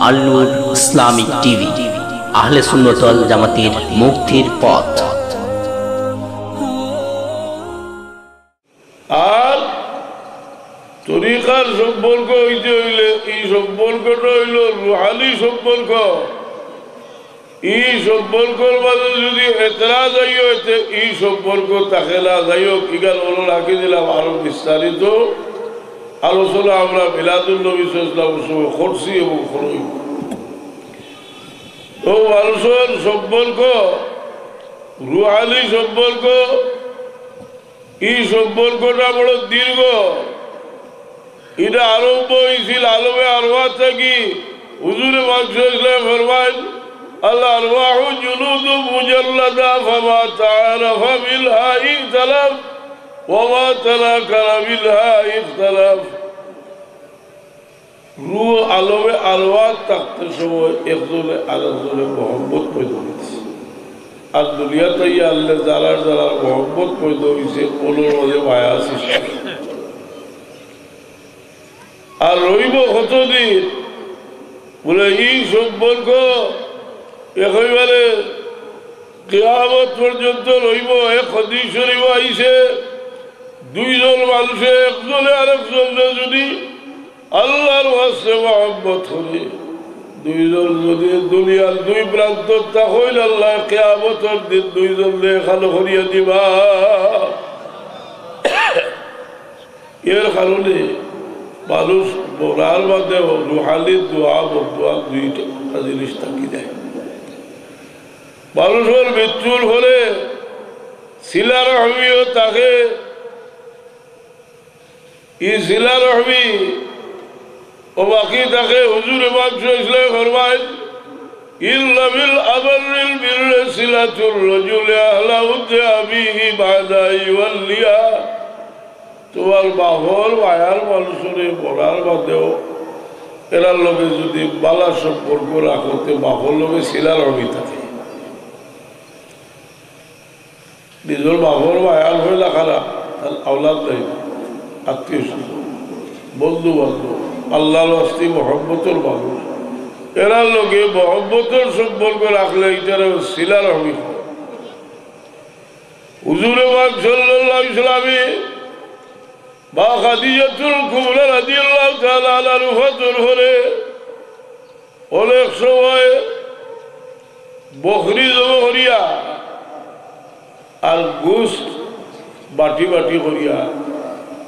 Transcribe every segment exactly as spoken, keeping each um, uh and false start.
আল নূর Islamic TV, আহলে সুন্নত ওয়াল জামাতের মুক্তির পথ। আর তরিকার সম্পর্ক হইতে হইলে এই সম্পর্কটা হইল রুহানি সম্পর্ক। এই সম্পর্কর মাঝে যদি এতরাজ আইও, এতে এই সম্পর্ক থাকে না। যাই হোক, ইখান হলো রাখি দিলাম, আরো বিস্তারিত আলোচনা আমরা মিলাদুন নবী সাল্লাল্লাহু আলাইহি ওয়াসাল্লাম করছি এবং করই। তো মানুষের সম্পর্ক, রুহানি সম্পর্ক, এই সম্পর্কটা বড় দীর্ঘ। এটা আরম্ভ হইছিল আলমে আরওয়াহ থাকি। হুজুরে পাক সাল্লাল্লাহু আলাইহি ওয়াসাল্লাম ফরমাইন, "আল আরওয়াহু জুনুদুন মুজাল্লাদা, ফামা তাআরাফা মিনহা ইখতালাফ, ওয়া মা তানাকারা মিনহা ইখতালাফ।" রুহ আলমে আরওয়াহ থাকতে সময় একজনে আরেকজনে মহব্বত পয়দা হইছে। আর দুনিয়াত আইয়া আল্লাহ যারার যারার মহব্বত পয়দা হইছে, অগুর মাঝে মায়া সৃষ্টি। আর রইব কতদিন? বলে, এই সম্পর্ক একেবারে কিয়ামত পর্যন্ত রইব। এক হাদিস শরীফ আইছে, দুইজন মানুষে একজনে আরেকজনরে যদি আল্লাহর ওয়াস্তে মহব্বত করে, দুইজন যদি দুনিয়ার দুই প্রান্ত তা হইল, আল্লাহ কিয়ামতর দিন দুইজনরে একখান করিয়া দিবা। এর কারণে মানুষ মরার বাদেও রুহানি দোয়া, বদদোয়া দুইটা জিনিস থাকি যায়। মানুষের মৃত্যুর ফলে সিলা রহমিও থাকে। এই সিলা রহমি ও বাকি থাকে। হুজুরে পাক সাল্লাল্লাহু আলাইহি ওয়াসাল্লাম ফরমাইন, "ইন্না মিন আবাররিল বিররি সিলাতুর রাজুলি আহলা উদ্দি আবিহি বাদা আইওয়াল্লিয়া।" তোমার বাপর মায়ার মানুষরে মরার বাদেও এরার লগে যদি বালা সম্পর্ক রাখো, তে বাপর লগে সিলা রহমি থাকে। নিজর বাপর মায়ার হইলা খারাপ, তার আওলাদ নাই, আত্মীয় স্বজন, বন্ধু বান্ধব, আল্লাহর ওয়াস্তে মহব্বতর মানুষ, এরার লগে মহব্বতর সম্পর্ক রাখলে ইটারে সিলা রহমি হয়। হুজুরে পাক সাল্লাল্লাহু আলাইহি ওয়াসাল্লামে মা খাদিজাতুল কুবরা রাদিয়াল্লাহু তাআলা আনহার ওফাতর পরে অনেক সময় বকরি জব করিয়া আর গোস্ত বাটি বাটি করিয়া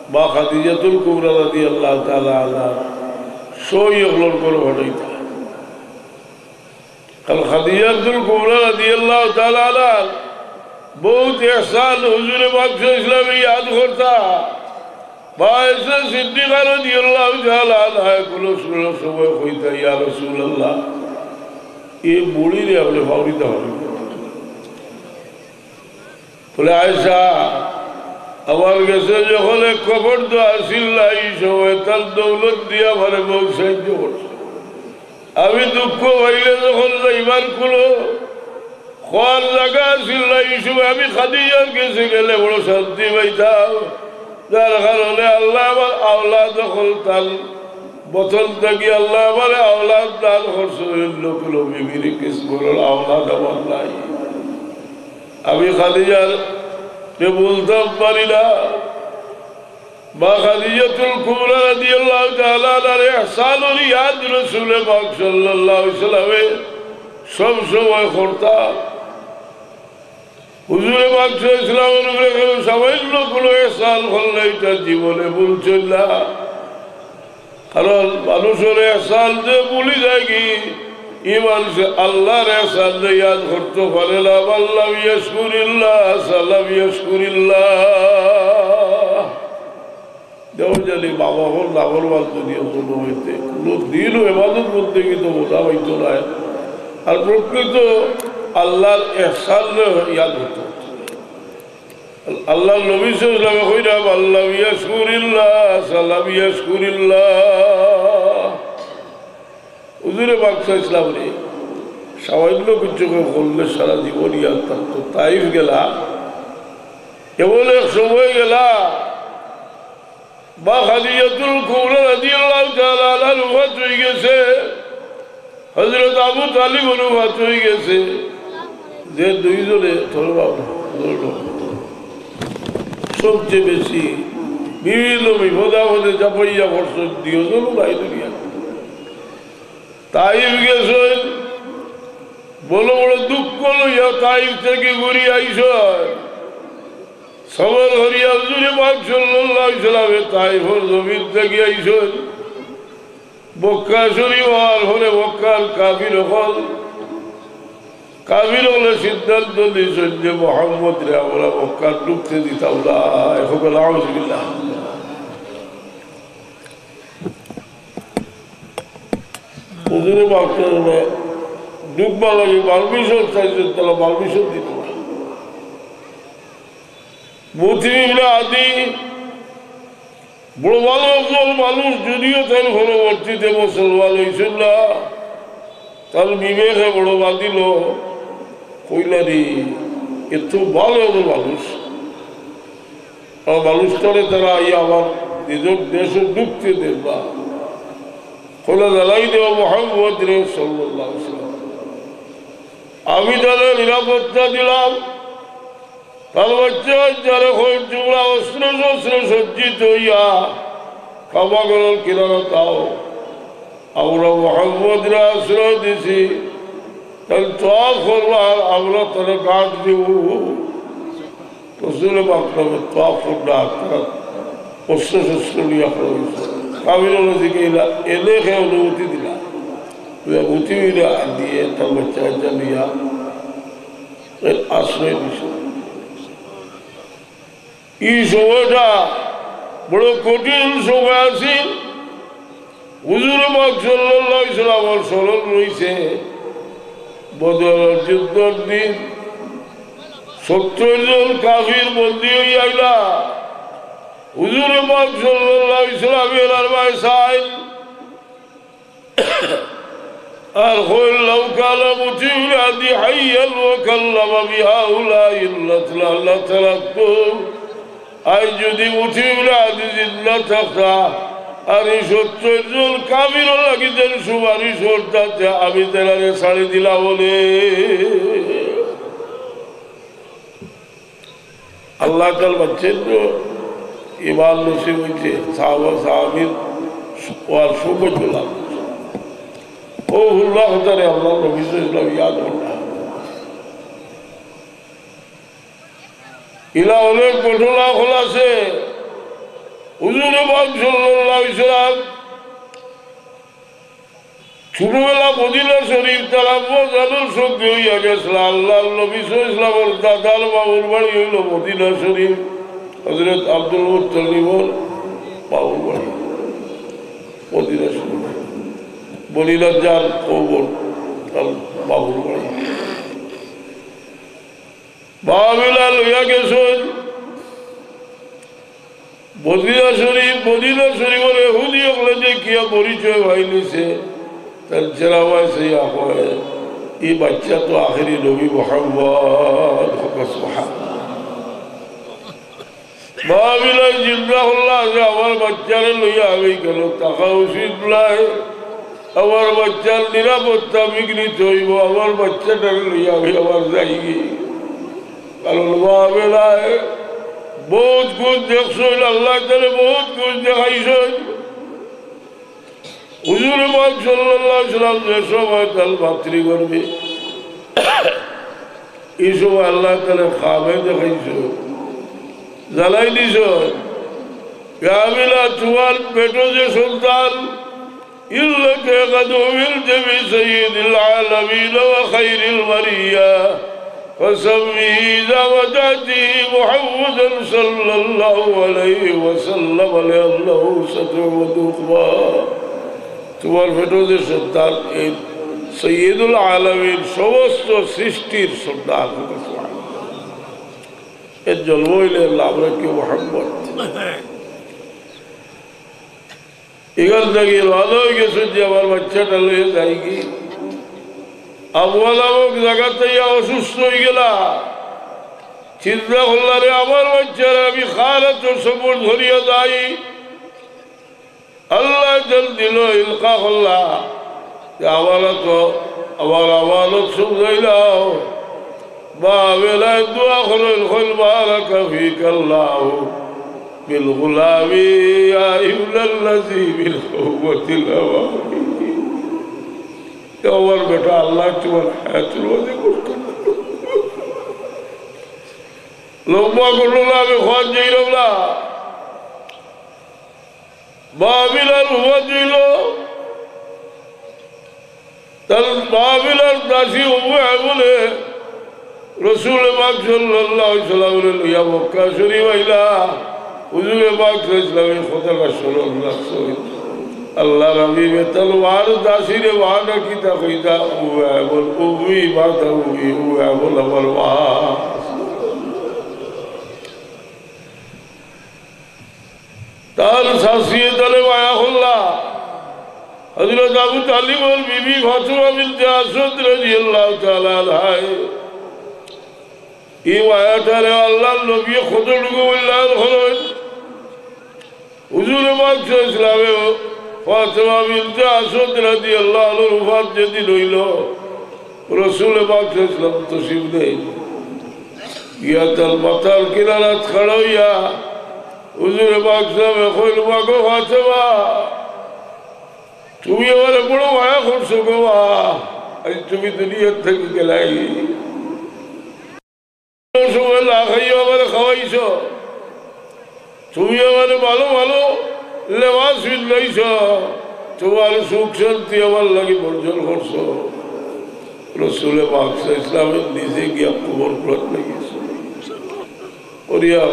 মা খাদিজাতুল কুবরা রাদিয়াল্লাহু তাআলা আনহার সই অকলর করে পাঠাইতা। কারণ খাদিজাতুল কুবরা রাদিয়াল্লাহু তাআলা আনহার বহুত ইহসান হুজুরে পাক সাল্লাল্লাহু আলাইহি ওয়াসাল্লামে ইয়াদ করতা। মা আয়েশা সিদ্দিকা রাদিয়াল্লাহু তাআলা আনহা কোনো সময় কইতা, "ইয়া রাসূলুল্লাহ, এই বুড়িরে আপনে ফাউরিতা পারইন।" বলে, "আয়েশা, আমার গেছে যখন এক কবর তো আসিল না, এই সময় তার দৌলত দিয়া আমারে বহুত সাহায্য করছে।" আমি দুঃখ পাইলে যখন যাইবার কোনো খোয়ার জাগা আসিল না, এই সময় আমি খাদিজার গেছে গেলে বড় শান্তি পাইতাম, যার কারণে আল্লাহ আমার আওলাদ অকল তার বতন থাকি আল্লাহ আমারে আওলাদ দান করছে, অন্য কোনো বিবির কিসমতর আওলাদ আমার নাই। আমি খাদিজারে ভুলতাম পারি না। মা খাদিজাতুল কুবরা রাদিয়াল্লাহু তাআলা আনহার ইহসানর ইয়াদ রাসূলে পাক সাল্লাল্লাহু আলাইহি ওয়াসাল্লামে সব সময় করতা। হুজুরে পাক সাল্লাল্লাহু আলাইহি ওয়াসাল্লামর উপরে কেউ সামান্য কোনো ইহসান করলে ইটা জীবনে ভুলছইন না। কারণ মানুষর ইহসান যে ভুলি যায় কি, ই মানষে আল্লাহর ইহসান যে ইয়াদ করতো পারে না। মান লাম ইয়াশকুরিল্লাহ সালাম ইয়াশকুরিল্লাহ। দেখো জানি বাবা হল নাগর বাল দুনিয়া কোনো হইতে কোনো দিনও ইবাদত করতে কিন্তু বোঝা হইতো না। আর প্রকৃত আল্লাহর ইহসান ইয়াদ হতো। আল্লাহর নবী সাল্লাল্লাহু আলাইহি ওয়াসাল্লাম কইরা, "মান লাম ইয়াশকুরিল্লাহ সালাম ইয়াশকুরিল্লাহ।" হুজুরে পাক সাল্লাল্লাহু আলাইহি ওয়াসাল্লাম রে, সামান্য কিছু কেউ করলে সারা জীবন ইয়াদ থাকতো। তাইফ গেলা, এমন এক সময় গেলা, মা খাদিজাতুল কুবরা রাদিয়াল্লাহু তাআলা আনহার ওফাত অই গেছে, হযরত আবু তালিবর ওফাত অই গেছে, যে দুইজনে তোর বাবা, তোর বাবা, সবচেয়ে বেশি বিভিন্ন বিপদ আপদে চাপাইয়া পড়ছইন, দুইজন ভাই দুনিয়া। তাইফ গেছইন, বড় বড় দুঃখ লইয়া তাইফ থাকি ঘুরি আইছইন। সবর করিয়া হুজুরে পাক সাল্লাল্লাহু আলাইহি ওয়াসাল্লামে তাইফর জমিন থাকি আইছইন। মক্কা শরীফ অওয়ার পরে মক্কার কাফির অকল, কাফির অকলে সিদ্ধান্ত নিছইন যে মোহাম্মদরে আমরা মক্কাত ঢুকতে দিতাম না। এখন বলে, "আউযুবিল্লাহ।" হুজুরে পাক সাল্লাল্লাহু আলাইহি ওয়াসাল্লামে ঢুকবার লাগি permission চাইছইন, তারা permission দিল না। মুতিম ইবনে আদি বড় ভালো একজন মানুষ, যদিও তার পরবর্তীতে মুসলমান অইছইন না, তার বিবেকে বড় বাধিল, কইলা রে, এত ভালো একজন মানুষ, আর মানুষটারে তারা আইয়া আমার নিজর দেশো ঢুকতে দেন না। কইলা, "জানাই দেও মোহাম্মদরে সাল্লাল্লাহু আলাইহি ওয়াসাল্লাম, আমি তারে নিরাপত্তা দিলাম।" তার বাচ্চা কাচ্চারে কইন, "তুমরা অস্ত্র শস্ত্র সজ্জিত অইয়া কাবা ঘরর কিনারো আও, আমরা মোহাম্মদরে আশ্রয় দিছি, তাইন তওয়াফ করবা আর আমরা তারে গার্ড দিমু।" রসুলে পাক তওয়াফ কররা, তারা অস্ত্র শস্ত্র লইয়া খরচ। কাফির অকলে জিকাইলা, এনে কে অনুমতি দিলা? মুতিম ইবনে আদিয়ে তার বাচ্চা কাচ্চা লইয়া আশ্রয় দিছে। ই সময়টা বড় কঠিন সময় আছিল। হুজুরে পাক সাল্লাল্লাহু আলাইহি ওয়াসাল্লামর স্মরণ রইছে, বদরর যুদ্ধর দিন সত্তর জন কাফির বন্দী অইয়া আইলা। হুজুরে পাক সাল্লাল্লাহু আলাইহি ওয়াসাল্লামে এরার বায় চাইন, আর কইন, "লাউ কানা মুতিম ইবনে আদি হাইয়ান ওয়া কাল্লামা বিহাউলাইল লাতলা-, লাতারাকতুহুম।" আইজ যুদি মুতিম ইবনে আদি জিন্দা থাকতা, আর ই সত্তর জন কাফিরর লাগি যেন সুপারিশ করতা, তে আমি তারারে ছাড়ি দিলাম অনে। আল্লাহ তাআলা বাচ্চাইন তো ইমান নসিব অইছে, সাহাবা সাহাবীর ওয়ার সৌভাগ্য লাভ। অউ হুল্লা কথারে আল্লাহর নবী সাল্লাল্লাহু আলাইহি ওয়াসাল্লাম ইয়াদ করলা। ইলা অনেক ঘটনা অকল আছে। হুজুরে পাক সাল্লাল্লাহু আলাইহি ওয়াসাল্লাম ছোটবেলা মদিনা শরীফ তার আব্বা জানর সঙ্গে অইয়া গেছলা। আল্লাহর নবী সাল্লাল্লাহু আলাইহি ওয়াসাল্লামর দাদার বাবুর বাড়ি অইলো মদিনা শরীফ। হযরত আব্দুল মুত্তালিবর বাবুর বাড়ি মদিনা শরীফ। বনি নাজ্জার কওমর তার বাবুর বাড়ি। মা আমিনা লইয়া গেছইন মদিনা শরীফ, মদিনা শরীফর ইহুদি অকলে দেখিয়া পরিচয় পাইলিছে। তার চেহারা চাইয়া কয়, "ই বাচ্চা তো আখেরি নবী মুহাম্মদ।" কউক্কা সুবহানাল্লাহ। মা আমিনায় চিন্তা করলা যে, "আমার বাচ্চারে লইয়া আমি কেনে থাকা উচিত নায়, আমার বাচ্চার নিরাপত্তা বিঘ্নিত অইবো, আমার বাচ্চাটারে লইয়া আমি আবার যাইগি।" কারণ মা আমিনায় বউত কুছ দেখছইন, আল্লাহ তাআলায় বউত কুছ দেখাইছইন। হুজুরে পাক সাল্লাল্লাহু আলাইহি ওয়াসাল্লাম যে সময় তার ভাতৃগর্ভে, ই সময় আল্লাহ তাআলায় খাবে দেখাইছইন, জানাই দিছইন, "ইয়া আমিনা, তুমার পেটো যে সন্তান, ইন্নাকি কাদ উমিরতি বিসাইয়্যিদিল আলামিন ওয়া খায়রিল বারিয়্যা।" فسميه إذا وضعته محمدا صلى الله عليه وسلم لأنه ستعبد أخرى। তুমার পেটো যে সন্তান, এই সাইয়্যিদুল আলামিন, সমস্ত সৃষ্টির সর্দার, এর জন্ম অইলে নাম রাখিও মোহাম্মদ। ইখান থাকি রওয়ানা অই গেছইন যে আমার বাচ্চাটা লইয়া যাইগি। আবওয়া নামক জাগাত আইয়া অসুস্থ অইগেলা। চিন্তা করলা, "রে, আমার বাচ্চারে আমি কার আতো সুপুর্দ করিয়া যাই?" আল্লায় যেন দিল ইলকা করলা, যে আমার তো, আমার আমানত সমঝাইলাও। বাপ এলায় দোয়া করইন, কইল, بارك فيك الله بالغلام يا ابن الذي من قوة الأوامر। এ আমার বেটা, আল্লায় তুমার হায়াতর মাঝে বরকত দান করইন। লম্বা করলো না, আমি খোয়াত যাইলাম না। বাবিলার উবাদ হইল, তার বাবিলার দাসী উম্মে আইমনে রসুল পাক সাল্লাল্লাহু আলাইহি ওয়াসাল্লামরে লইয়া মক্কা শরীফ আইলা। হুজুরে পাক সাল্লাল্লাহু আলাইহি ওয়াসাল্লাম এই কথাটা স্মরণ রাখছইন। আল্লাহর হাবিবে তার ওয়ার দাসীরে ওয়াটা কিতা কইতা? উম্মে আইমন, উম্মি বাদা উম্মি, উম্মে আইমন আমার মা। তার শাশিয়ে তারে মায়া করলা। হযরত আবু তালিবর বিবি ফাতেমা বিনতে আসাদ রাদিয়াল্লাহু তাআলা আনহায় এই মায়াটারে আল্লাহর নবী কতটুকু মূল্যায়ন করইন। হুজুরে পাক সাল্লাল্লাহু আলাইহি ওয়াসাল্লামে ফাতেমা বিনতে আসাদ রাদিয়াল্লাহু আনহার ওফাত যেদিন হইল, রসুলে পাক সাল্লাল্লাহু আলাইহি ওয়াসাল্লাম তশরিফ নেইন। গিয়া তার মাথার কিনারাত খাড়া হইয়া হুজুরে পাক সাল্লাল্লাহু আলাইহি ওয়াসাল্লামে কইল, "মাগো ফাতেমা, তুমি আমারে বড় মায়া করছো গো মা, আজ তুমি দুনিয়ার থাকি গেলায়। সময় না খাইয়া আমারে খাওয়াইছো, তুমি আমারে ভালো ভালো লেবাস পিন্দাইছো, তুমার সুখ শান্তি আমার লাগি বর্জন করছো।" রসুলে পাক সাল্লাল্লাহু আলাইহি ওয়াসাল্লামে নিজে গিয়া কবর কুড়াত লাগিছইন। করিয়া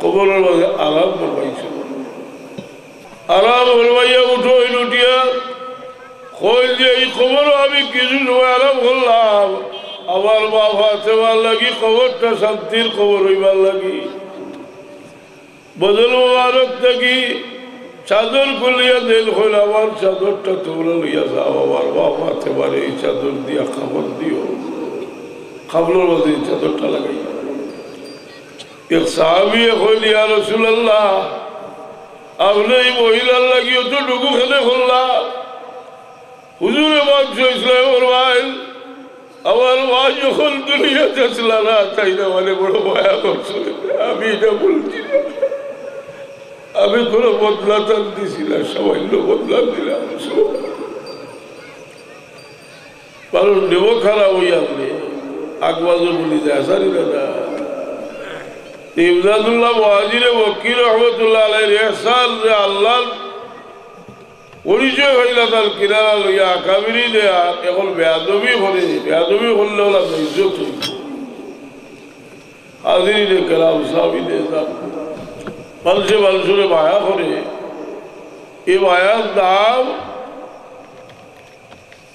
কবরর মাঝে আরাম ফরমাইছইন। আরাম ফরমাইয়া উঠইন, উঠিয়া কইল যে, "এই কবরো আমি কিছু সময় আরাম করলাম, আমার মা ফাতেমার লাগি কবরটা শান্তির কবর হইবার লাগি।" বদন মোবারক থাকি চাদর খুলিয়া দেইন, কইল, "আমার চাদরটা তুমরা লইয়া যাও, আমার মা ফাতেমারে এই চাদর দিয়া কাফন দিও।" কাফনর মাঝে এই চাদরটা লাগাইয়া। এক সাহাবিয়ে কইল, "ইয়া রাসুলাল্লাহ, আপনে এই মহিলার লাগি অতটুকু কেনে করলা?" হুজুরে পাক সাল্লাল্লাহু আলাইহি ওয়াসাল্লামে ফরমাইন, "আমার মা যখন দুনিয়াত আছলা না, তাইন আমারে বড় মায়া করছইন, আমি ইটা ভুলছি না। আমি কোনো বদলা তান দিছি না, সামান্য বদলা দিলাম।" কারণ দেহ খারাপ হইয়া আপনি আগবাজও বলি যায়, জানি না, না। ইমদাদুল্লাহ মুহাজিরে মক্কি রহমতুল্লাহ আলাইহির এহসান যে আল্লাহর পরিচয় হইলা তার কিনারা লইয়া আকাবিরি দেয়া, এখন বেয়াদবি করে, বেয়াদবি করলে ওলা বেইজ্জত হইব। হাজিরিনে কেরাম, সামিনে এজাম, মানুষে মানুষরে মায়া করে, এই মায়ার দাম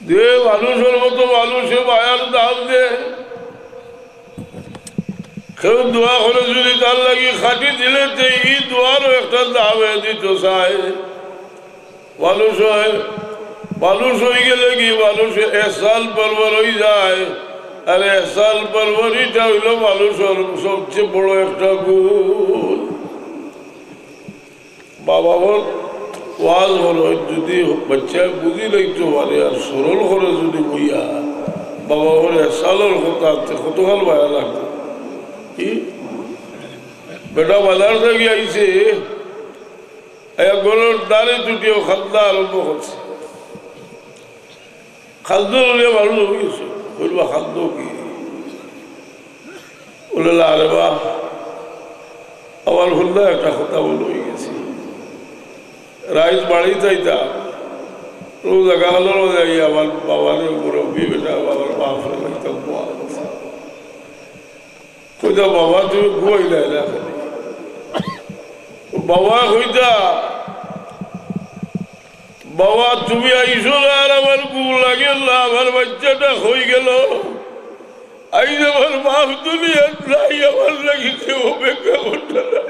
যে মানুষর মতো মানুষে মায়ার দাম দে, কেউ দোয়া করে যদি তার লাগি খাটি দিলে, তে এই দোয়ারও একটা দাম এ দিত চায়। মানুষ হয়, মানুষ হয়ে গেলে কি মানুষ এহসান পরবর হয়ে যায়, আর এহসান পরবর এটা হইল মানুষের সবচেয়ে বড় একটা গুণ। বাবা বল, ওয়াজ হলো, যদি বাচ্চায় বুঝি লইতে পারে আর সরল করে যদি বইয়া, বাবা বল এহসানর কথা আছে, কতকাল মায়া লাগবে। কি? বেটা বাজার থাকি আইছে, এক ঘরর দাড়ি চুটিয়া কান্দা আরম্ভ করছে। কান্দো লইয়া মানুষ হয়ে গেছে, কইবা কান্দো কি? বলে, "না রে বা, আমার হুন্ডা একটা কথা বলে হয়ে গেছি। রাইত বাড়ি যাইতাম, রোজ এগারো বাজে আইয়া আমার বাবারে মুরব্বী বেটা, বাবার বাপরে কইতাম, বাবা।" কইতা, "বাবা, তুমি ঘুমাইলায় না কেনে?" বাবা কইতা, "বাবা, তুমি আইছো না আর আমার ঘুম লাগে না, আমার বাচ্চাটা কই গেল? আইজ আমার বাপ দুনিয়াত নাই, আমার লাগি কেউ অপেক্ষা করতে না।"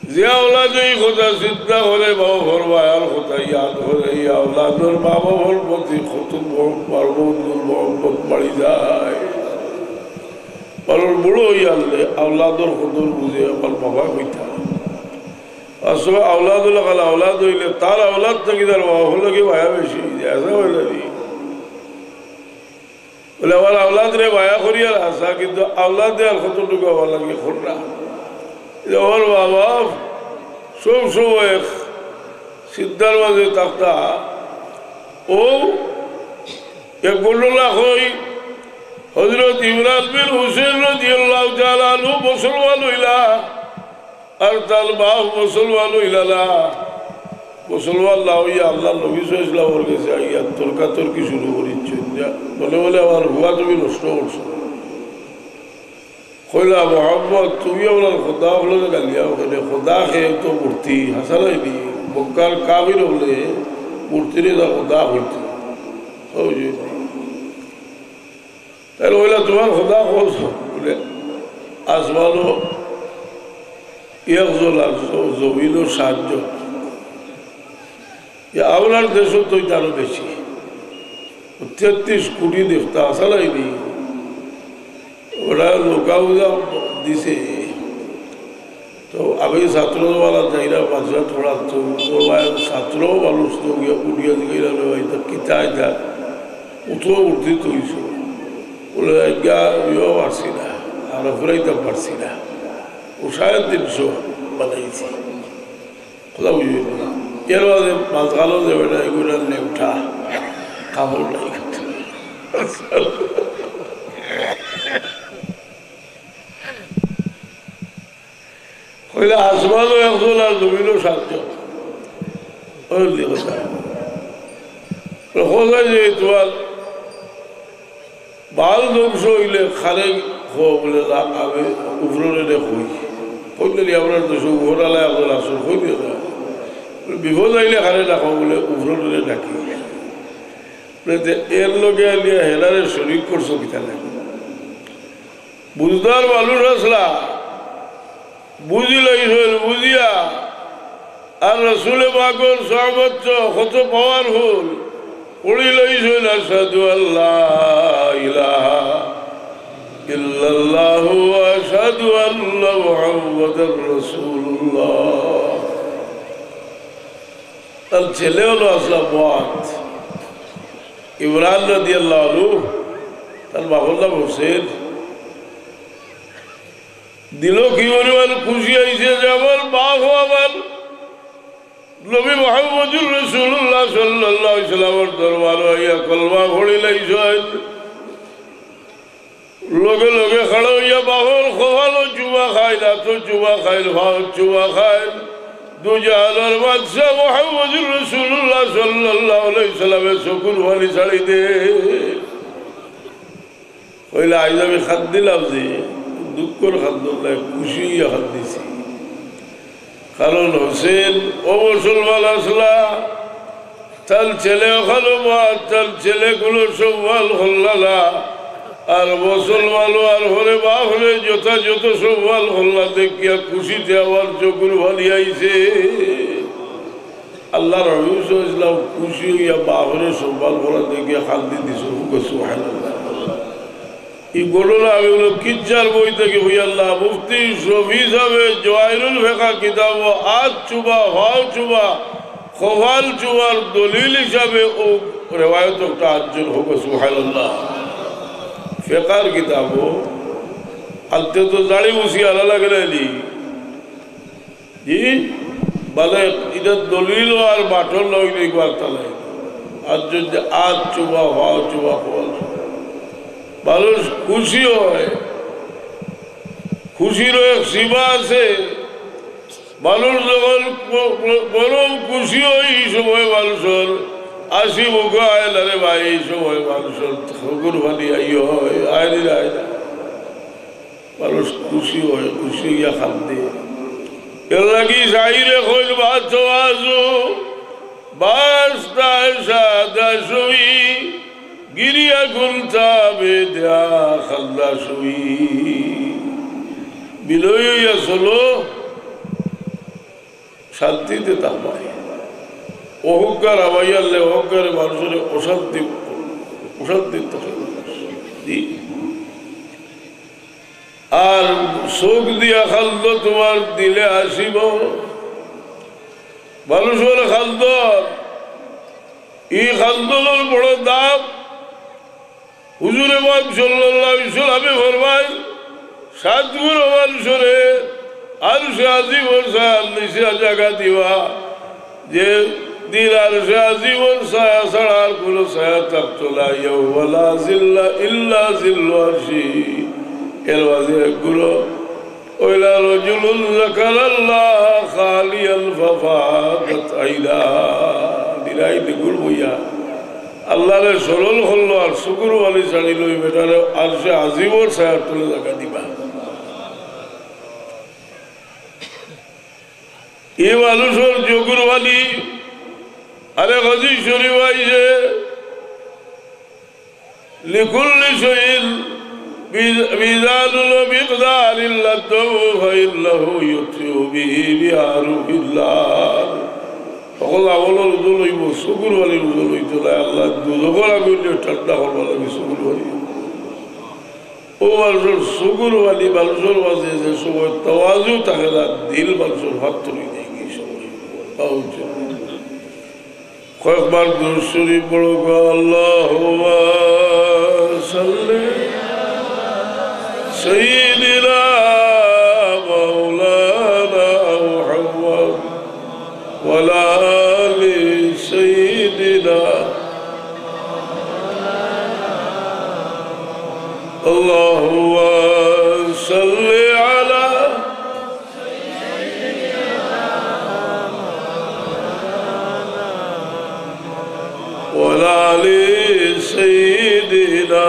যে আওলাদ এই কথা চিন্তা করে, বাবা ফরমায় আর কথা ইয়াদ করে, এই আওলাদর মা বাবার প্রতি কত মহব্বত, মহব্বত বাড়ি যায়। কারণ বুড়ো হইয়া আনলে আওলাদর কদর বুঝে আমার বাবা কইতা। আসলে আওলাদুল আকাল আওলাদ অইলে তার আওলাদ থাকি তার বাফর লাগি মায়া বেশি অই যায়, আছে অইলে নি? বলে, আমার আওলাদরে মায়া করিয়ার হাছা, কিন্তু আওলাদে আর কতটুকু আমার লাগি কররা। যে আমার বাবা সব সময় চিন্তার মাঝে থাকতা। ও এক ঘটনা কই, হযরত ইমরান বিন হুসাইন রাদিয়াল্লাহু তাআলা আনহু মুসলমান অইলা, আর তার বাফ মুসলমান অইলা না। মুসলমান না অইয়া আল্লাহর নবী সাল্লাল্লাহু আলাইহি ওয়াসাল্লামর গেছে আইয়া তর্কাতর্কি শুরু করিচ্ছে। বলে, বলে, আমার ফুয়া তুমি নষ্ট করছো। কইলা, মোহাম্মদ, তুমি আপনার খোদা অকলরে গালিয়াও কেনে? খোদা কে তো মূর্তি, হাছা নায় নি? মক্কার কাফির অকলে মূর্তিরে তারা খোদা কইতো। বুঝছো নি? তাইলে কইলা, তোমার খোদা কইছো? বলে, আসমানো একজন আর জ-, জমিনো সাতজন। ইয়া, আমরার দেশো তো ইতা আরো বেশি। তেত্রিশ কোটি দেবতা, হাছা নায় নি? ওরা লোকাউজা দিছে। তো আমি ছাত্র জমানাত যাইরা মাদ্রাসাত পড়াত, তো ওরা ছাত্র মানুষ তো গিয়া উঠিয়া জিগাইলা, "ভাই, ইতা কিতা ইতা? অত উদ্ধৃত অইছে।" বলে, "আজ্ঞা, আমিও পারছি না, আর ফুরাইতাম পারছি না। ও সাড়ে তিনশো বানাইছি।" কথা বুঝি না। এর মাঝে মাঝখানো যে বেটা এগুলা লেউটা, কাপড় নাই। কইলা, আসমানো একজন আর জমিনো সাতজন। ওই কথা। তো কথা যে তোমার বাল ধ্বংস অইলে কারে কও? বলে, না, আমি উপররে কই। কইলে, নি, আমরার দেশো উপরআলা একজন আছইন, কই দিও না। বলে, বিপদ আইলে কারে ডাকো? বলে, উপররে ডাকি। বলে, তে এর লগে আনিয়া হেরারে শরিক করছো কিতার লাগি? বুঝদার মানুষ আছলা, বুঝিলাইছইন, বুঝিয়া আর রসুলে পাকর সহবত কত powerful, পড়িলাইছইন, আশহাদু আল্লা ইলাহা ইল্লাল্লাহু ওয়া আশহাদু আন্না মুহাম্মাদার রাসূলুল্লাহ। তার ছেলে অইলো আসলা মুআদ, ইমরান রাদিয়াল্লাহু আনহু, তার বাফর নাম হোসেন। দিলো কি পরিমাণ খুশি অইছে যে আমার বাফ ও আমার নবী মুহাম্মদুর রাসূলুল্লাহ সাল্লাল্লাহু আলাইহি ওয়াসাল্লামর দরবারো আইয়া কলমা পড়িলাইছইন। লগে লগে খাড়া অইয়া বাফর কপালো চুমা খাইল, আতো চুমা খাইল, পাও চুমা খাইল। দুজাহানর বাদশা মুহাম্মদুর রাসূলুল্লাহ সাল্লাল্লাহু আলাইহি ওয়াসাল্লামে চকুর পানি ছাড়ি দে। কইলা, আইজ আমি কান্দিলাম যে, দুঃখর কান্দন নায়, খুশি অইয়া কান্দিছি। কারণ হোসেন ও মুসলমান আসলা, তার ছেলে অখানো মুআদ, তার ছেলে কুনু সম্মান করলা না। আর মুসলমান অওয়ার পরে বাফরে যথাযথ সম্মান করলা দেখিয়া খুশিতে আমার চকুর পানি আইছে। আল্লার নবী সাল্লাল্লাহু আলাইহি ওয়াসাল্লাম খুশি অইয়া বাফরে সম্মান করা দেখিয়া কান্দি দিছইন। সুবহানাল্লাহ। ই ঘটনা আমি অইলো কিচ্ছার বই থাকি কইয়ার না, মুফতি শফি সাবে জওয়াহিরুল ফিকাহ কিতাবো আত চুমা, পাও চুমা, কপাল চুমার দলিল হিসাবে অউ রেওয়ায়ত একটা আনছইন। কউক্কা সুবহানাল্লাহ। ফিকাহর কিতাবো আনতে তো দাড়ি মুছি আনা লাগে না নি। জি, মানে, ইটা দলিল আর বাটন লই নেই, একবার তাহলে। আর যদি আত চুমা, পাও চুমা, কপাল চুমা। মানুষ খুশি অয়, খুশিরও এক সীমা আছে। মানুষ যখন প-, প-, পরম খুশি অয়, ই সময় মানুষর হাসি মুখো আয় না রে ভাই, ই সময় মানুষর চকুর পানি আইয়া অয়, আয় রে, আয় না। মানুষ খুশি অয়, খুশি অইয়া কান্দে। এর লাগি শাইরে কইল, "বাঁচো আজো, বাঁচতা সাদা সুই, গিরিয়া গুলতা বেদা খান্দা সুই।" বিনয়ী অইয়া চলো, শান্তিতে থাকবায়। অহংকার হামাইয়ারলে অহংকারে মানুষরে অশান্তি, অশান্তি থাকে। জি। আর চউখ দিয়া কান্দো তুমার দিলে আসিব, মানুষর খান্দন, ই খান্দনর বড় দাম। হুজুরে পাক সাল্লাল্লাহু আলাইহি ওয়াসাল্লামে ফরমাইন, সাত গুণ মানুষরে আরশে আজিমর ছায়ার নিচে জাগা দিবা, যে দিন আরশে আজিমর ছায়া ছাড়া আর কোনো ছায়া থাকতো না। ইয়াউমা লা জিল্লা ইল্লা জিল্লু আরশি। এর মাঝে এক গুণ অইলা, রাজুলুন যাকারাল্লাহা খালিয়ান ফাফাদাত আইনা। দিরাই দিগুর বইয়া আল্লাহরে স্মরণ করলো আর চকুর পানি ছাড়িল, ওই বেটারে আরশে আজিমর ছায়ার তলে জাগা দিবা। ই মানুষর চকুর পানি, আরে হাদিস শরীফ আইছে, লিকুল্লি শাইইন মিজ-, মিজানুন ওয়া মিকদারুন, ইল্লাদ দামু ফাইন্নাহু ইউতফিউ বিহি বিহারুন নার। সকল আমলর ওজন অইবো, চকুর পানির ওজন অইতো নায়। আল্লায় দুজখর আগুনরে ঠান্ডা করবার লাগি চকুর পানি। অউ মানুষর চকুর পানি, মানুষর মাঝে যে সময় তাওয়াজু থাকে না, দিল মানুষর ফাত্তর অই যায় কি সময়। কয়েকবার দুরূদ শরীফ পড়ো গো। আল্লাহুম্মা সাল্লি সাইয়্যিদিনা মাওলানা মুহাম্মদ ওয়া আলা আলি সাইয়্যিদিনা। আল্লাহুম্মা সাল্লি আলা وعلى آل سيدنا.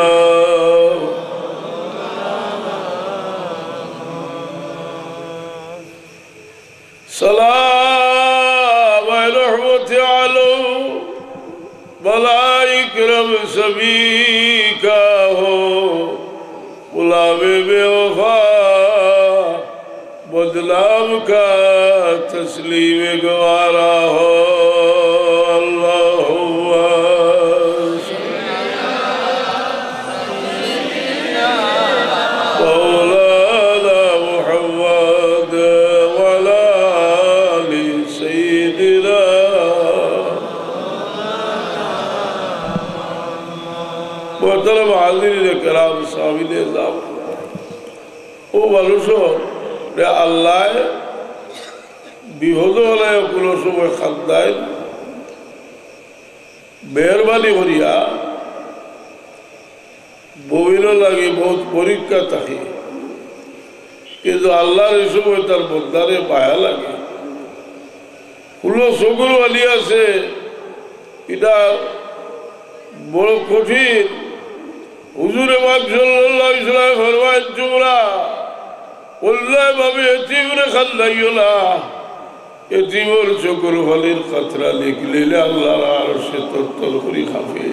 سلام رحمت عالم ملائک رب سبھی کا ہو، غلام بے وفا بدنام کا تسلیم گوارا ہو۔ اللہم مولانا محمد وعلی آل سیدنا۔ محترم حاضرین کرام، سامعین اعظم، অউ মানুষরে আল্লায় বিপদো ফালাইয়া কুনু সময় কান্দাইন, মেহেরবানি করিয়া মুমিনর লাগি বউত পরীক্ষা থাকে, কিন্তু আল্লার ই সময় তার বন্দারে মায়া লাগে। কুনু চকুর পানি আছে, ইটা বড় কঠিন। হুজুরে পাক সাল্লাল্লাহু আলাইহি ওয়াসাল্লামে ফরমাইন, তুমরা অন্যায়ভাবে এতিমরে কান্দাইও না। এতিমর চকুর পানির কাতরা দেখিলে আল্লার আরশে তরতর করি কাঁপে,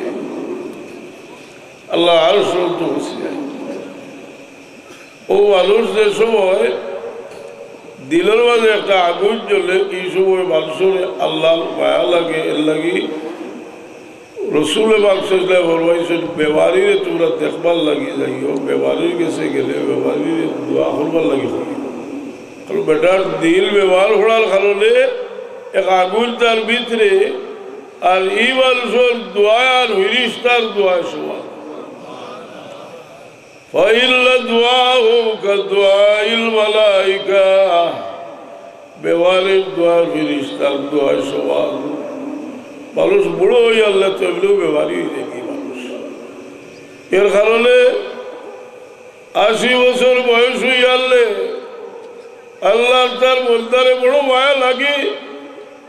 আল্লার আরশ তো খুশি অয়। অউ মানুষ যে সময় দিলর মাঝে একটা আগুন জ্বলে, ই সময় মানুষর আল্লার মায়া লাগে। এর লাগি রসুলে পাক সাল্লাল্লাহু আলাইহি ওয়াসাল্লামে ফরমাইছইন, বেমারিরে তুমরা দেখবার লাগি যাইও, বেমারির গেছে গেলে বেমারিরে দোয়া করবার লাগি কইও। কারণ বেটার দিল বেমার অওয়ার কারণে এক আগুন তার ভিতরে, আর ই মানুষর দোয়া আর ফিরিস্তার দোয়া সমান। فإن دعاءهم كدعاء الملائكة। বেমারির দোয়া ফিরিস্তার দোয়া সমান। মানুষ বুড়া অইয়ারলে তো এমনেউ বেমারি অই যায় মানুষ। এর কারণে আশি বছর বয়স অইয়ারলে আল্লার তার বন্দারে বড় মায়া লাগে।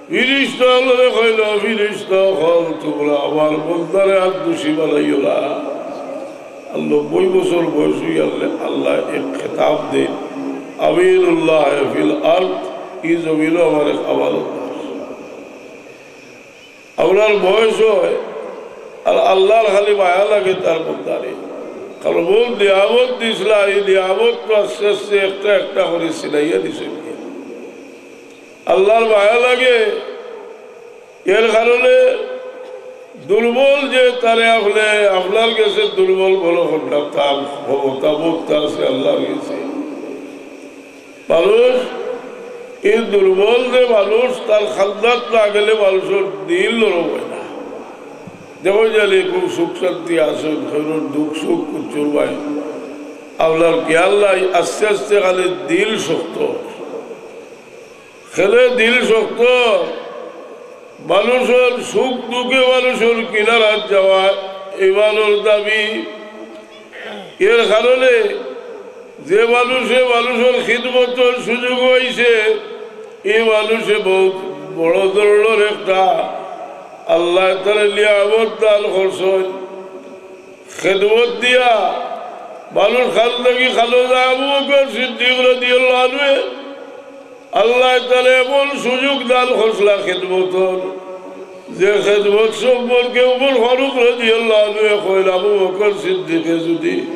ফিরিস্তা অকলরে কইল, ফিরিস্তা অকল, তুমরা আমার বন্দারে আর দোষী বানাইও না। আর নব্বই বছর বয়স অইয়ারলে আল্লায় এক খেতাব দেইন, আমিনুল্লাহ ফিল আরদ, ই জমিনো আমার এক আমানতদার। আমরার বয়স অয়, আর আল্লার খালি মায়া লাগে তার বন্দারে। কারণ বউত নিয়ামত দিছলা, ই নিয়ামত তো আস্তে আস্তে একটা একটা করি ছিনাইয়া দিছইন। আল্লার মায়া লাগে, এর কারণে দুর্বল যে তারে আপনে, আপনার গেছে দুর্বল মনো করইন না, তার ক্ষমতা বউত আছে আল্লার গেছে। মানুষ এই দুর্বল যে মানুষ, তার খান্দাত না গেলে মানুষর দিল নরম অয় না। দেখো জানি খুব সুখ শান্তি আছইন, কেউর দুঃখ সুখ কুচ্ছুর ভাই। আপনার খেয়াল নাই, আস্তে আস্তে খালি দিল শক্ত। খেলে দিল শক্ত, মানুষর সুখ দুঃখে মানুষর কিনারাত যাওয়া ইমানর দাবি। এর কারণে যে মানুষে মানুষর খিদমতর সুযোগ অইছে, এই মানুষে বহুত বড় ধরনর একটা আল্লাহ তাআলা নিয়ামত দান করছইন। খেদমত দিয়া মানুষ খান থাকি খানো যায় আবু বকর সিদ্দিক রাদিয়াল্লাহু আনহু। আল্লাহ তাআলা এমন সুযোগ দান করছলা খেদমতর, যে খেদমত সম্পর্কে উমর ফারুক রাদিয়াল্লাহু আনহু কইন, আবু বকর সিদ্দিকে যদি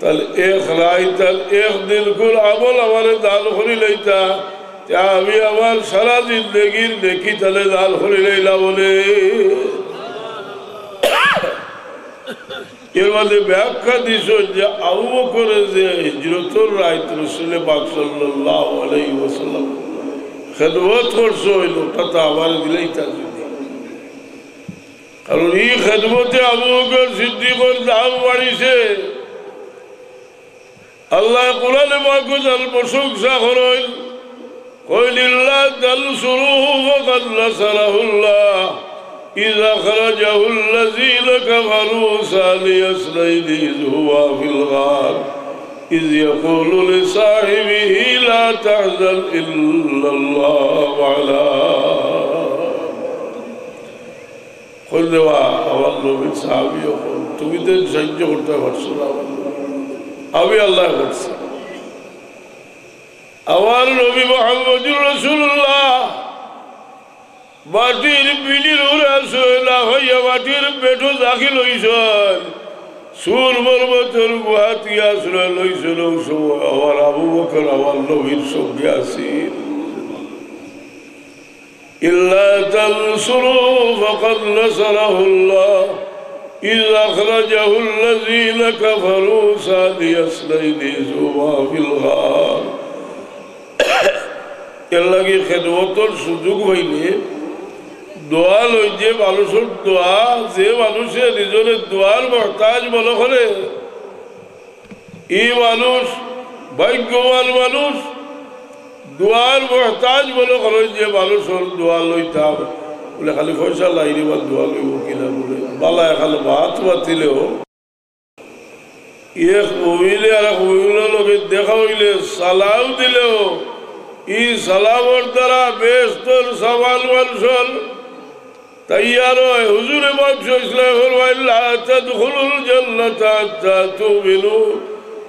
তাইলে এক রাইত আর এক দিন কুন আমল আমারে দান করি লইতা, তে আমি আমার সারা জিন্দেগির নেকি তাইলে দান করি লইলাম বলে। এর মাঝে ব্যাখ্যা দিছইন যে আবু বকরে যে হিজরতর রাইত রসুলে পাক সাল্লাল্লাহু আলাইহি ওয়াসাল্লাম খেদমত করছইন, ওটা তো আমারে দিলেই তার যদি। কারণ এই খেদমতে আবু বকর সিদ্দিকর দাম বাড়িছে। আল্লাহ কোরআনে পাকো তান প্রশংসা করইন, কইন, "إلا تنصروه فقد نصره الله إذ أخرجه الذين كفروا ثاني اثنين إذ هما في الغار إذ يقول لصاحبه لا تحزن إن الله معنا।" কইন, "ও আমার নবীর সাহাবী অকল, তুমি তো সাহায্য করতে পারছো না আমার নবীরে। আমি আল্লায় করছি।" আমার নবী মুহাম্মদুর রাসূলুল্লাহ মাটির পিঠির উপরে আছইন, লাফাইয়া মাটির পেটো জাগি লইছইন। সৌর পর্বতর গুহাত গিয়া আশ্রয় লইছইন। অউ সময় আমার আবু বকর আমার নবীর সঙ্গে আছিল। إلا تنصروه فقد نصره الله إذ أخرجه الذين كفروا ثاني اثنين إذ هما في الغار। এর লাগি খেদমতর সুযোগ পাইলে দোয়া লইন, যে মানুষর দোয়া, যে মানুষে নিজরে দোয়ার মহতাজ মনে করে, ই মানুষ ভাগ্যবান মানুষ, দোয়ার মহতাজ মনে করইন যে মানুষর দোয়া লইতাম। বলে, "খালি পয়সা লাইলে বা দোয়া লইব কিনা?" বলে, বালা এখান ভাত পাতিলেও, এক মুমিনে আর এক মুমিনর লগে দেখা অইলে সালাম দিলেও, ই সালামর দ্বারা বেহেস্তর সামান মানষর তৈয়ার অয়। হুজুরে পাক সাল্লাল্লাহু আলাইহি ওয়াসাল্লাম ফরমাইন, "لا تدخلوا الجنة حتى تؤمنوا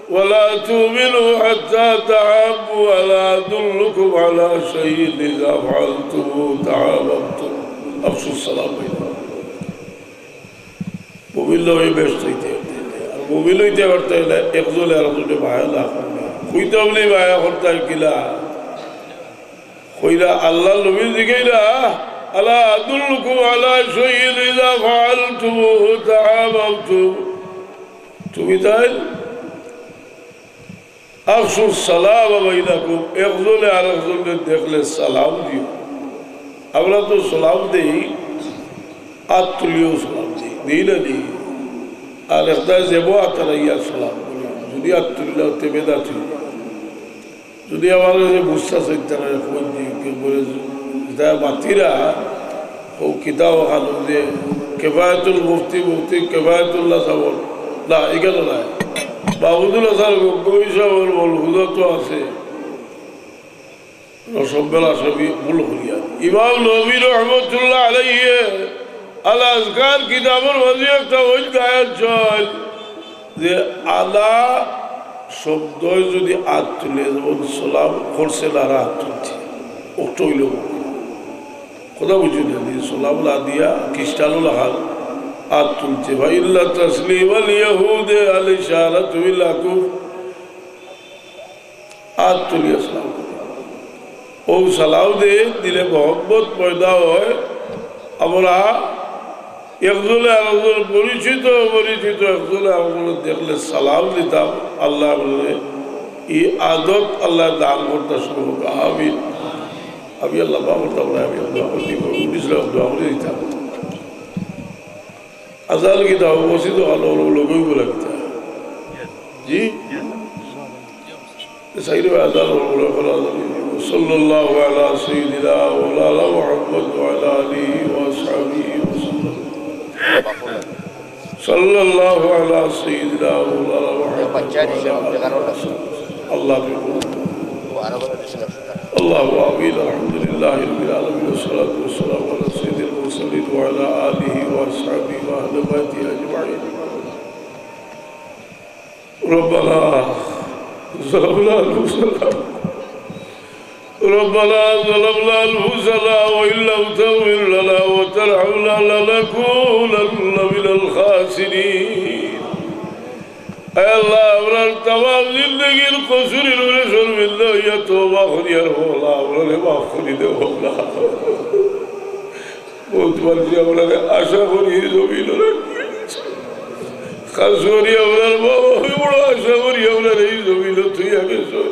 ولا تؤمنوا حتى تحابوا، ألا أدلكم على شيء إذا فعلتموه تحاببتم، أفشوا السلام بينكم۔" মুমিন অইলে বেহেস্ত অইতে, আর মুমিন অইতে পারতে অইলে একজনে আরকজনরে মায়া না করবা। কইতাম নি মায়া করতাম কিলা? কইরা আল্লাহর নবী জিগাইরা, "ألا أدلكم على شيء إذا فعلتموه تحاببتم؟" তুমি তাইন "أفشوا السلام بينكم", একজনে আরকজনরে দেখলে সালাম দিও। আমরা তো সালাম দেই, আত তুলিয়াও সালাম দেই, দেই না নি? আর একটায় যেবো আত হারাইয়া সালাম করি, যদি আত তুলিলা অতে বেদাতি। যদি আমার কাছে বুঝতা চাইতা না, কই দি, কে বলে, যেটা মাতিরা, ও কিতাব খানো যে কেফায়েতুল মুফতি, মুফতি কেফায়েতুল্লাহ সাবর, না, এখানো নাই। মাহমুদুল হাসান গঙ্গোহী সাবর মলফুজা তো আছে। রসম্বেলা সবই ভুল করিয়া। ইমাম নবী রহমতুল্লাহ আলাইহি আল আজকার কিতাবর মাঝে একটা অধ্যায় আছে যে আলা শব্দই যদি আত তুলে, যেমন সালাম করছে না, আত তুলছে, অটা অইল। কথা বুঝি না, যে সালাম না দিয়া খ্রিস্টানও লাখান আত তুলছে। فإن تسليم اليهود الإشارة إلى الكفر। আত তুলিয়া সালাম করে। ও সালাম দে, দিলে মহব্বত পয়দা অয়। আমরা একজনে আরকজনর পরিচিত, অপরিচিত একজনে আরকজনরে দেখলে সালাম দিতাম। আল্লাহ বলে, ই আদত আল্লাহ দান করতা শুরু করুক। আমিন। আমি আল্লাহ মাফ করতাম না, আমি আল্লাহ মাফ করতাম, উনি সালাম দোয়া করে দিতাম। আজান কিতা অবস্থিত ভালো হলো, লোকই বলে কিতা? জি? সাইডে আজান হলো, বলে, বলে, আজান। صلى الله على سيدنا مولانا محمد وعلى آله وأصحابه وسلم. صلى الله على سيدنا مولانا محمد وعلى آله وأصحابه. আল্লাহ আমিন। الحمد لله رب العالمين، والصلاة والسلام على سيد المرسلين وعلى آله وأصحابه وأهل بيته أجمعين. ربنا ظلمنا أنفسنا، ربنا ظلمنا أنفسنا وإن لم تغفر لنا وترحمنا لنكونن من الخاسرين. আয় আল্লাহ, আমরার তামাম জিন্দেগির কসুরর উপরে শর্মিন্দা অইয়া তওবা করি, আর আল্লাহ, আমরারে মাফ করি দেও আল্লাহ। বউত মানষে আমরারে আশা করি এই জমিনো রাখি। খাছ করি আমরার মা-বাফে বড় আশা করি আমরারে এই জমিনো থুইয়া গেছো।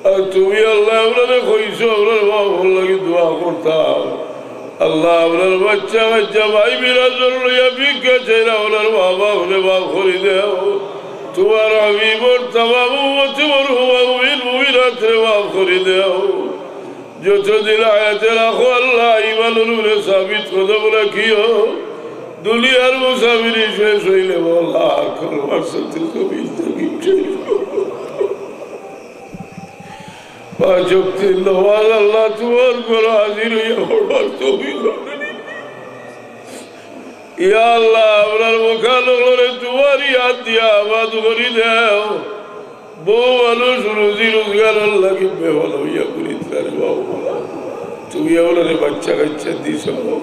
আর তুমি আল্লাহ আমরারে কইছো, আমরার মা-বাফর লাগি দোয়া করতাম। আল্লাহ, আমরার বাইচ্চা-কাইচ্চা, ভাই-বিরাদর লইয়া ভিক্ষা চাইরা, আমরার মা-বাফরে মাফ করি দেও। তুমার হাবিবর তামাম উম্মতে মরহুমা মুমিন মুমিনাতরে মাফ করি দেও। যতদিন হায়াতে রাখো আল্লাহ, ইমানর উপরে সাবিত কদম রাখিও। দুনিয়ার মুসাফিরি শেষ অইলে আল্লাহ, আর করবার সাথে কবি তকলিফ চাইও। পাঁচ ওয়াক্তের নামাজ আল্লাহ তুমার ঘরো হাজির অইয়া পড়বার তৌফিক দান করি। ইয়া আল্লাহ, আমরার মুখান অকলরে তুমার ইয়াদ দিয়া আবাদ করি দেও। বউ মানুষ রুজি রোজগারর লাগি বেহাল অইয়া ঘুরিতরা রে বাবা। তুমি আমরারে বাইচ্চা-কাইচ্চা দিছো।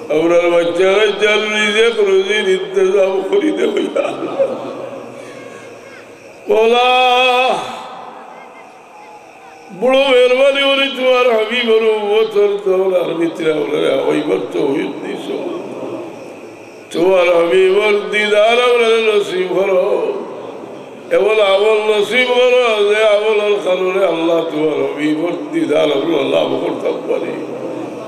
আমরার বাইচ্চা-কাইচ্চার রিজিক রুজির ইন্তেজাম করি দেও ইয়া আল্লাহ। মওলা, বড় মেহেরবানি করি তুমার হাবিবর উম্মতর দলর ভিতরে আমরারে আওয়াইবার তৌফিক দিছো। তুমার হাবিবর দিদার আমরারে নসিব করো। এমন আমল নসিব করো যে আমলর কারণে আল্লাহ তুমার হাবিবর দিদার আমরা লাভ করতাম পারি।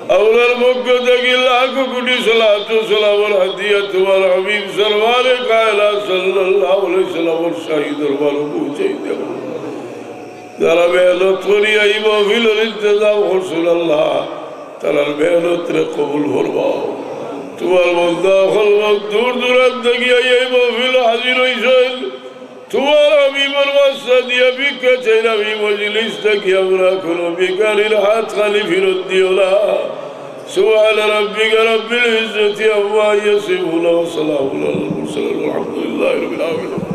আমরার পক্ষ থাকি লাখ কোটি সালাত ও সালামর হাদিয়া তুমার হাবিব সরওয়ারে কায়নাত সাল্লাল্লাহু আলাইহি ওয়াসাল্লামর শাহী দরবারো পৌঁছাই দেও। যারা মেহনত করিয়া এই মাহফিলর ইন্তেজাম করছইন আল্লাহ, তারার মেহনতরে কবুল ফরমাও। তুমার বন্দা অকল দূর দূরান্ত থাকিয়া এই মাহফিলো হাজির অইছইন, তুমার হাবিবর ওয়াস্তা দিয়া ভিক্ষা চাইরাম, এই মজলিস থাকি আমরা কুনু ভিখারির হাত খালি ফিরত দিও না। سبحان ربك رب العزة عما يصفون وسلام على المرسلين والحمد لله رب العالمين.